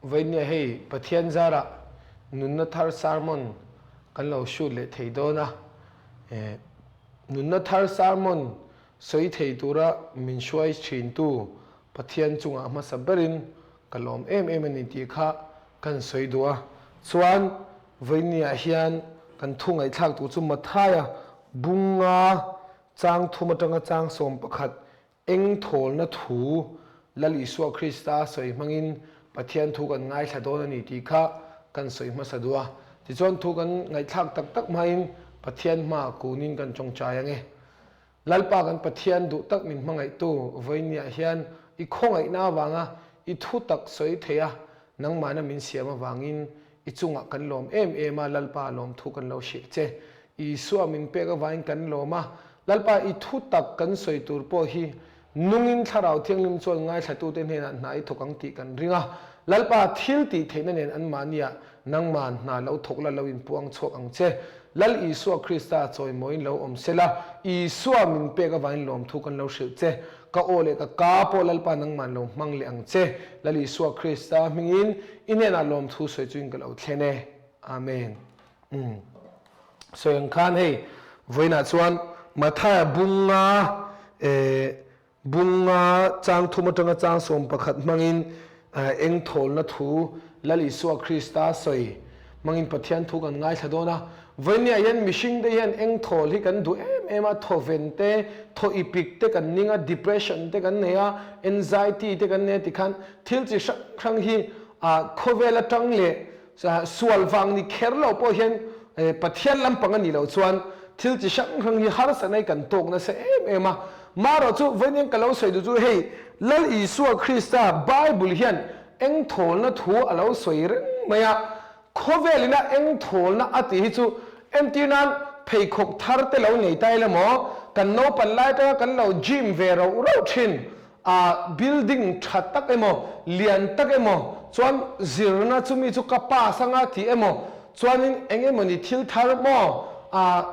Vawinia hei Pathian zarah Nunna Thar Sermon kan lo shoot leh thei dawn a, Nunna Thar Sermon sawi thei tura min hruai thintu Pathian chungah hmasa berin ka lawm em em a ni tih kha kan sawi duh a. Chuan Vawinia hian kan thu ngaihthlak tur chu Mathaia bunga chang thum atanga chang 11 Eng thawlna thu Lal Isua Krista sawi hmangin Pathian thu kan ngaithla dawn a ni tih kha kan sawi hmasa duh a. Tichuan thu kan ngaihthlak tak tak hmain Pathian hmaah kunin kan tawngtai ang e. Lalpa kan Pathian duh tak min hmangaihtu vawiiniah hian i khawngaihna avanga i thu tak sawi thei a, nangmahna min siam avangin i chungah kan lawm em em a, Lalpa lawmthu kan lo hrilh che. Isua min pek avangin kan lawm a, Lalpa i thu tak kan sawi tur pawh hi nungin Thlarau Thianghlim chuan ngaithlatute hnenah hna i thawk ang tih kan ring a, Lalpa thil tih theihna nen anmahniah nangman hna lo thawk la lo inpuang chhuak ang che. Lal Isua Krista chawimawiin lo awm se la, Isua min pek avangin lawmthu kan lo hrilh che. Ka aw leh ka ka pawh Lalpa nangman lo hmang leh ang che. Lal Isua Krista hmingin i hnenah lawmthu sawi chuin ka lo thlen e. Amen. Umm. Sawi ang khan hei vawiinah chuan Mathaia bunga eh bunga chang thum atanga chang 11 hmangin eng thawlna thu Lal Isua Krista sawi hmangin Pathian thu kan ngaithla dawn a. Vawiinniah hian mihring te hian eng thawl hi kan duh em em a, thawven te, thaw ipik te kan ning a, depression te kan nei a, anxiety te kan nei a tikhan thil chi hrang hrang hi khawvel atang leh Sual vang ni kher lo pawh hian Pathian lampang a nih loh chuan thil chi hrang hrang hi harsa nai kan tawk nasa em em a. Marawh chu vawiin ka lo sawi duh chu hei Lal Isua Krista Bible hian eng thawlna thu a lo sawi reng mai a, khawvel ina eng thawlna a tih hi chu entir nan pheikhawk thar te lo nei ta ila maw, kan naupan lai atanga kan lo gym ve rauh rauh thin A building tha tak emaw, lian tak emaw, chuan zirna chumi chu ka pass anga tih emaw, chuanin eng emawni thil thar maw, a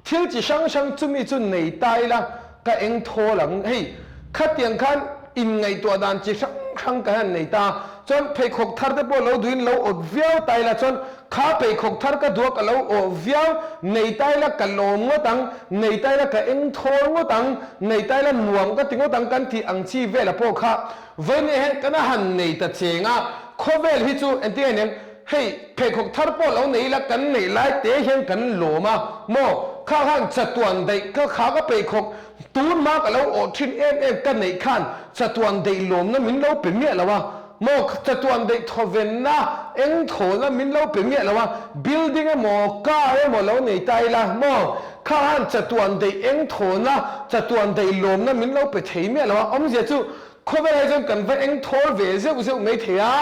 thil chi hrang hrang chumi chu nei ta ila ka eng thawl ang. Hei, khatiang khan inngaihtuah dan chi hrang hrang ka han nei ta. Chuan pheikhawk thar te pawh lo duhin lo awt viau ta ila chuan Kha pheikhawk thar ka duak a lo awh viau, nei ta ila ka lawm ngawt ang, nei ta ila ka eng thawl ngawt ang, nei ta ila nuam ka ti ngawt ang kan tih ang chi vela pawh kha vawinia hian kan a han nei ta cheng a, khawvel hi chu engtin nge niang, hei pheikhawk thar pawh lo nei ila kan neih lai te hian kan lawm a maw, kha khan chatuan daih ka kha ka pheikhawk tun hma ka lo awh thin em em ka neih khan chatuan daih lawmna min lo pe miah lo a. Maw chatuan daih thawvenna eng thawlna min lo pe miah lo a, building emaw car emaw lo nei ta ila maw kha han chatuan daih eng thawlna chatuan daih lawmna min lo pe thei miah lo a, awmzia chu khawvel ah hi chuan kan va eng thawl ve zeuh zeuh mai thei a,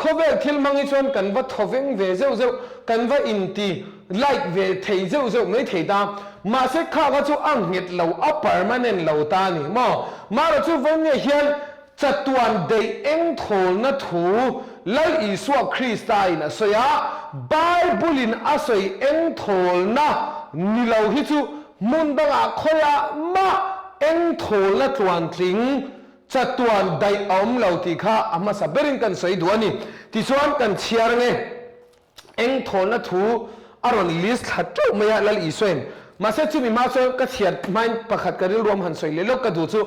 khawvel thil hmang hi chuan kan va thawveng ve zeuh zeuh, kan va inti light ve thei zeuh zeuh mai thei ta, mahse kha kha chu a nghet lo a permanent lo ta a ni maw, marawh chu vawinia hian Chatuan deih eng thawlna thu Lal Isua Krista in a sawi a, Bible in a sawi eng thawlna ni lo hi chu hmun dangah khawiah mah eng thawlna tluantling chatuan daih a awm lo tih kha a hmasa berin kan sawi duh a ni. Tichuan kan chhiar ange. Eng thawlna thu a rawn list thla teuh mai a Lal Isuain. Mahse chumi hma chuan ka chhiar hmain pakhat ka rilruam han sawi leh lawk ka duh chu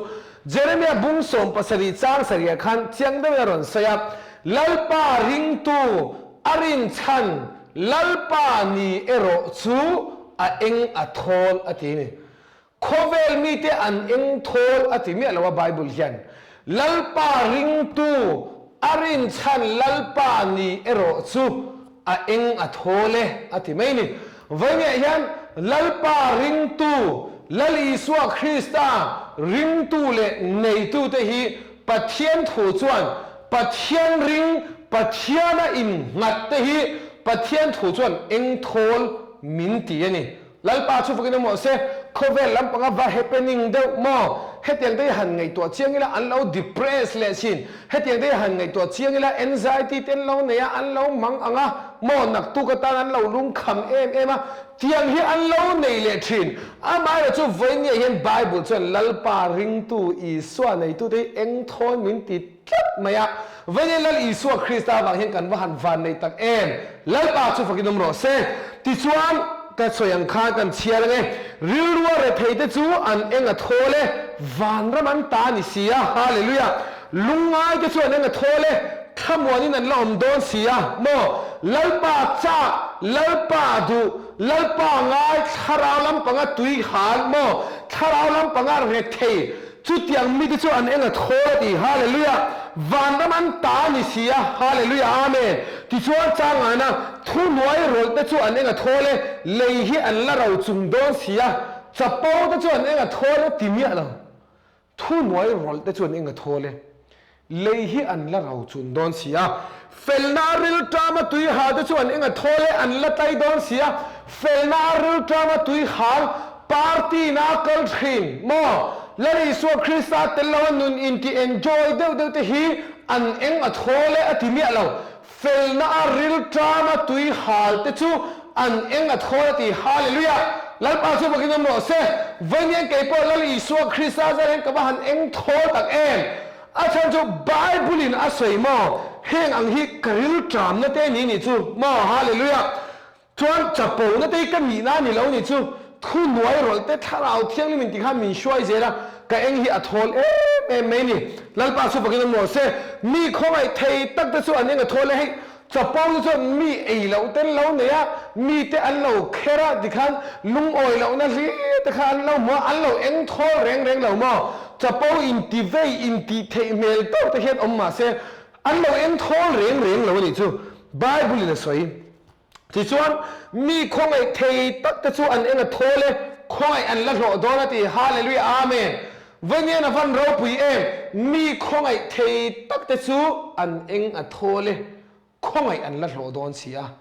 Jeremia bung 17 chang sarihah khan chiang deuhin a rawn sawi a, Lalpa ringtu a rinchhan Lalpa ni erawh chu a eng a thawl a ti a ni. Khawvel mite an eng thawl a ti miah lo a Bible hian. Lalpa ringtu a rinchhan Lalpa ni erawh chu a eng a thawl e a ti mai ni. Vawinia hian Lalpa ringtu, Lal Isua Krista ringtu leh neitute hi Pathian thu chuan Pathian ring, Pathiana innghat te hi Pathian thu chuan eng thawl min ti a ni. Lalpa chu fakin awm se, khawvel lampanga va happening deuh maw? Hetiang te hi han ngaihtuah chiang ila an lo depress leh thin. Hetiang te hi han ngaihtuah chiang ila anxiety te an lo nei a, an lo mang ang a. maw naktuk atan an lo lungkham em em a, tiang hi an lo nei leh thin. Amaherawh chu vawinia hian Bible chuan Lalpa ringtu Isua neitute hi eng thawn min ti tlat mai a, vawinia Lal Isua Krista avang hian kan va han van nei tak em! Lalpa chu fakin awm rawh se. Tichuan, ka sawi ang khan kan chhiar ange, rilrua rethei te chu an eng a thawl e, vanram an ta a ni si a, Hallelujah! Lungngai te chu an eng a thawl e, thlamuanin an la awm dawn si a, maw? Lalpa chak, Lalpa duh, Lalpa ngai, thlarau lampanga tui han, maw? Thlarau lampanga rethei, chutiang mite chu an eng a thawl a ti, Hallelujah! Vanram an ta a ni si a, Hallelujah, Amen! Tichuan changana thuhnuai rawlh te chu an eng a thawl e, lei hi an la ro chung dawn si a, chapo te chu an eng a thawl e ti miah lo. Thuhnuai rawlh te chuan eng a thawl e? Lei hi an la rau chun dawn si a. Felna a rilṭama tui hal te chuan eng a thawl e? An la tlai dawn si a. Felna a rilṭama tui hal party na a kal ṭhin maw? Lal Isua Krista tel lo a nun inti enjoy deuh deuh te hi an eng a thawl e a ti miah lo. Felna a rilṭama tui hal te chu an eng a thawl a ti. Hallelujah! Lalpa chu bakin awm rawh se. Vawiin kei pawh Lal Isua Krista zar hian ka va han eng thawl tak em! A chhan chu Bible in a sawi maw? Heng ang hi ka rilṭamna te ni nih chu maw? Hallelujah! Chuan chapona te hi ka nihna a ni lo ni chu thu nuai rawlh te thlarau thianghlim in ti khan min hruai zel a, ka eng hi a thawl em em mai ni. Lalpa chu fakin awm rawh se. Mi khawngaih thei tak te chu an eng a thawl e hei chapo te chuan mi ei loh ten lo nei a, mi te an lo kher a ti khan lungawi lohna hlir te kha an lo hmu a, an lo eng thawl reng reng lo maw? Chapo inti vei intih theih hmel tawk te hian awm mahse an lo eng thawl reng reng lo a nih chu Bible in a sawi. Tichuan, mi khawngaih thei tak te chu an eng a thawl e, khawngaih an la hlawh dawn a ti. Hallelujah Amen. Vawiin a van ropui em, mi khawngaih thei tak te chu an eng a thawl e, khawngaih an la hlawh dawn si a.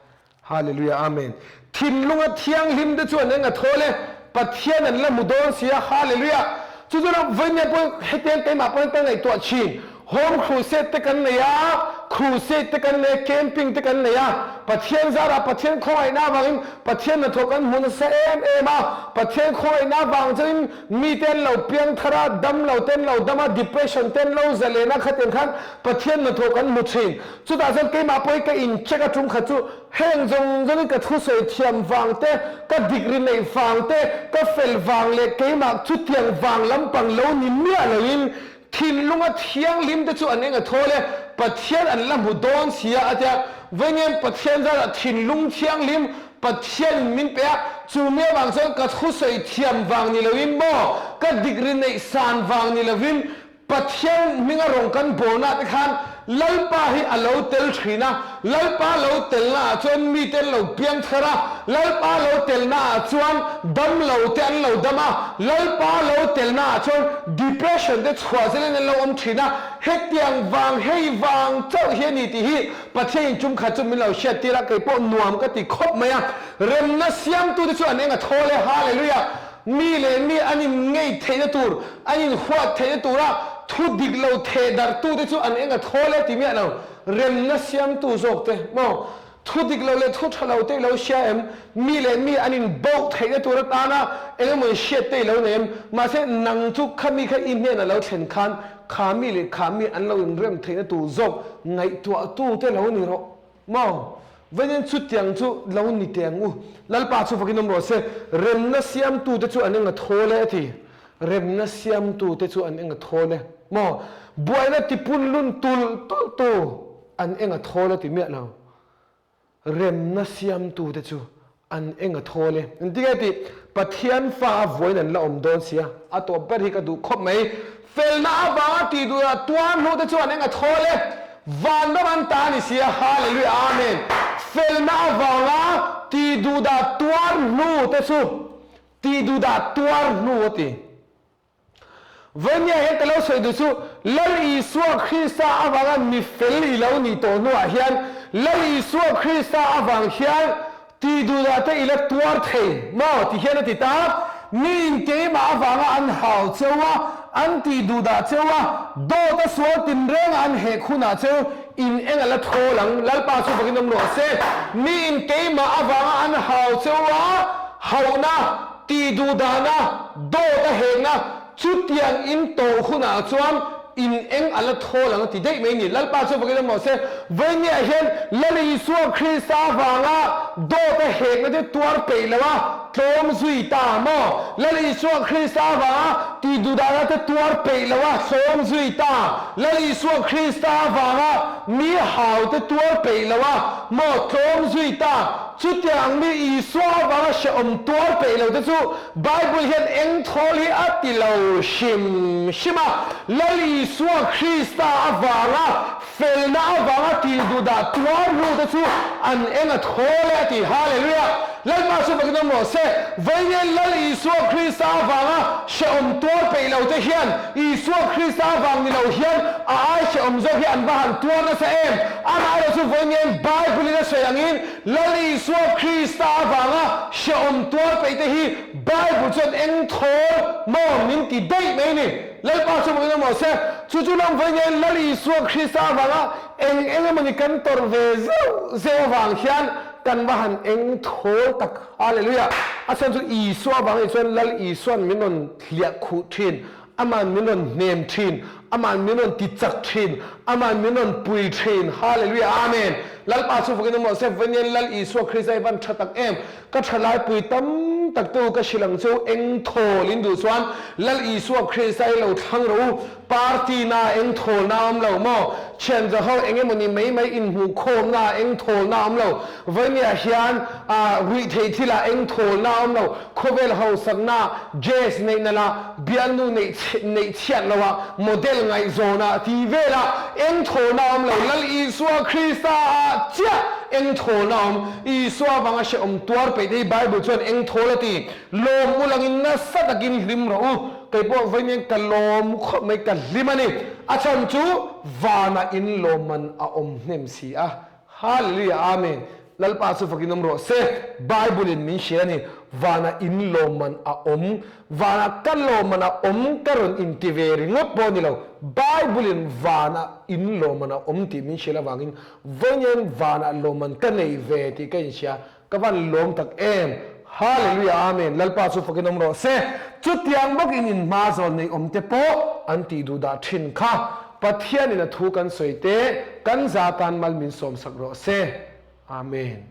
Hallelujah Amen. Thinlunga thianghlim te chu an eng a thawl e, Pathian an la hmu dawn si a. Hallelujah. Chu chuan vawiin pawh hetiang keimah pawhin ka ngaihtuah thin. Home crusade te kan nei a, crusade te kan nei a, camping te kan nei a, Pathian zarah Pathian khawngaihna avangin Pathian hnathawh kan hmu nasa em em a, Pathian khawngaihna avang chuanin mite an lo piang thar a, dam lo te an lo dam a, depression te an lo zalen a, khatiang khan Pathian hnathawh kan hmu thin. Chutah chuan keimah pawh hi ka in check a tum khat chu heng zawng zawngin ka thusawi thiam vang te, ka degree neih vang te, ka fel vang leh keimah chutiang vang lampang lo ni miah loin Thinlunga thianghlim te chu an eng a thawl e, Pathian an la hmu dawn si a, a ti a. Vawiin Pathian zarah thinlung thianghlim Pathianin min pe a, chu mi avang chuan ka thusawi thiam vang ni loin maw, ka degree neih san vang ni lovin Pathian hminga rawng kan bawlnaah te khan Lalpa hi a lo tel thin a, Lalpa lo telnaah chuan mite an lo piang thar a, Lalpa lo telnaah chuan damlo te an lo dam a, Lalpa lo telnaah chuan depression te chhuah zelin an lo awm thin a, hetiang vang hei vang chauh hi a ni tih hi Pathianin tum khat chu min lo hriat tir a, kei pawh nuam ka ti khawp mai a, remna siamtute chu an eng a thawl e, Hallelujah! Mi leh mi an in ngei theihna tur, an in huat theihna tura thu dik lo theh darhtute chu an eng a thawl e ti miah lo, remna siamtu zawk te maw? Thu dik lo leh thu tha lo te i lo hria em? Mi leh mi an in boh theihna tur atana eng emaw in hriat te i lo nei em? Mahse nang chu kha mi kha i hnenah lo thlen khan kha mi leh kha mi an lo in rem theihna tur zawk ngaihtuahtu te lo ni rawh maw? Vawiin chutiang chu lo ni teh ang u. Lalpa chu fakin awm rawh se. Remna siamtute chu an eng a thawl e a ti. Remna siamtute chu an eng a thawl e maw? Buaina tipunlun tulh tulh tu an eng a thawl a ti miah lo. Remna siamtute chu an eng a thawl e. Engtin nge tih? Pathian fa a vawiin an la awm dawn sia. A tawp ber hi ka duh khawp mai. Felna avanga tih duh ah tuar hnu te chu an eng a thawl e. Vanram an ta a ni sia. Hallelujah Amen. Felna avanga tih duh dah tuar hnu te chu tih duh dah tuar hnu a ti. Vawinia hian ka lo sawi duh chu Lal Isua Krista avanga mi fel i lo nih tawh hnuah hian Lal Isua Krista avang hian tih duhdah te i la tuar thei maw ti hian a ti ta. Miin keimah avanga an hau cheu a, An tih duh dah cheu a, dawt a sual tinreng a an hek hunah cheu in eng a la thawl ang. Lalpa chu fakin awm rawh se. Miin keimah avanga an hau cheu a, hauhna, tih duh dahna, dawt a hekna, Chutiang in tawh hunah chuan in eng a la thawl ang a ti daih mai ni. Lalpa chu vakin emaw se, Vawinia hian Lal Isua Krista avanga dawt a hekna te tuar peih lo a tlawm zui ta maw? Lal Isua Krista avanga tihduhdahna te tuar peih lo a tlawm zui ta. Lal Isua Krista avanga mi hau te tuar peih lo a maw tlawm zui ta. Chutiang mi Isua avanga hrehawm tuar peih lo te chu Bible hian eng thawl hi a ti lo hrim hrim a, Lal Isua Krista avanga felna avanga tih duhdah tuar hnu te chu an eng a thawl e a ti. Hallelujah! Lalpa chu fakin awm rawh se. Vawiin Lal Isua Krista avanga hrehawm tuar peih lo te hian Isua Krista avang ni lo hian a ai hrehawm zawk hi an va han tuar nasa em! Amaherawh chu vawiin Bible in a sawi angin Lal Isua Krista avanga hrehawm tuar peih te hi Bible chuan eng thawl maw min ti daih mai ni. Lalpa chu maw emaw se, chu chu lam vawi nge Lal Isua Krista avanga eng eng emawni kan tawrh ve zeuh zeuh avang hian kan va han eng thawl tak. Hallelujah! A chhan chu Isua avang anih chuan Lal Isua'n min rawn hliah khuh thin. Aman min rawn hnem thin, Aman min rawn ti chak thin, Aman min rawn pui thin. Hallelujah Amen. Lalpa chu fakin awm rawh se. Vawiin Lal Isua Krista hi van tha tak em. Ka tha lai pui tam tak te u ka hrilh ang cheu eng thawl in duh chuan Lal Isua Krista hi lo thlang rawh u. Party na eng thawl na awm lo maw? Thian za ho eng emaw ni mai mai inhmuh khawm na eng thawl na awm lo. Vawinia hian ruih theih thil ah eng thawl na awm lo. Khawvel hausakna, jazz neihna la, bialnu neih neih chhiat lo ah, model ngaihzawn ah tih vel ah eng thawlna awm lo. Lal Isua Krista ah chiah eng thawlna awm. Isua avanga hrehawm tuar peih te hi Bible chuan eng thawl a ti. Lawm u langin nasa takin hlim rawh u. Kei pawh vawiin ka lawm khawp mai, ka hlim a ni. A chhan chu vanah in lawmman a awm hnem si a. Hallelujah Amen Lalpa chu fakin awm rawh se Bible in min hria ani Vanah in lawmman a awm Vanah ka lawmman a awm ka rawn in ti ve ringawt pawh ani lo Bible in vanah in lawmman a awm tih min hrial avangin vawiin vanah lawmman ka nei ve tih ka inhria ka van lawm tak em Hallelujah Amen Lalpa chu fakin awm rawh se Chutiang bawkin in hma zawl nei awm te pawh an tih duh dah thin kha Pathianin a thu kan sawi te kan za tan mal min sawmsak rawh se. Amen.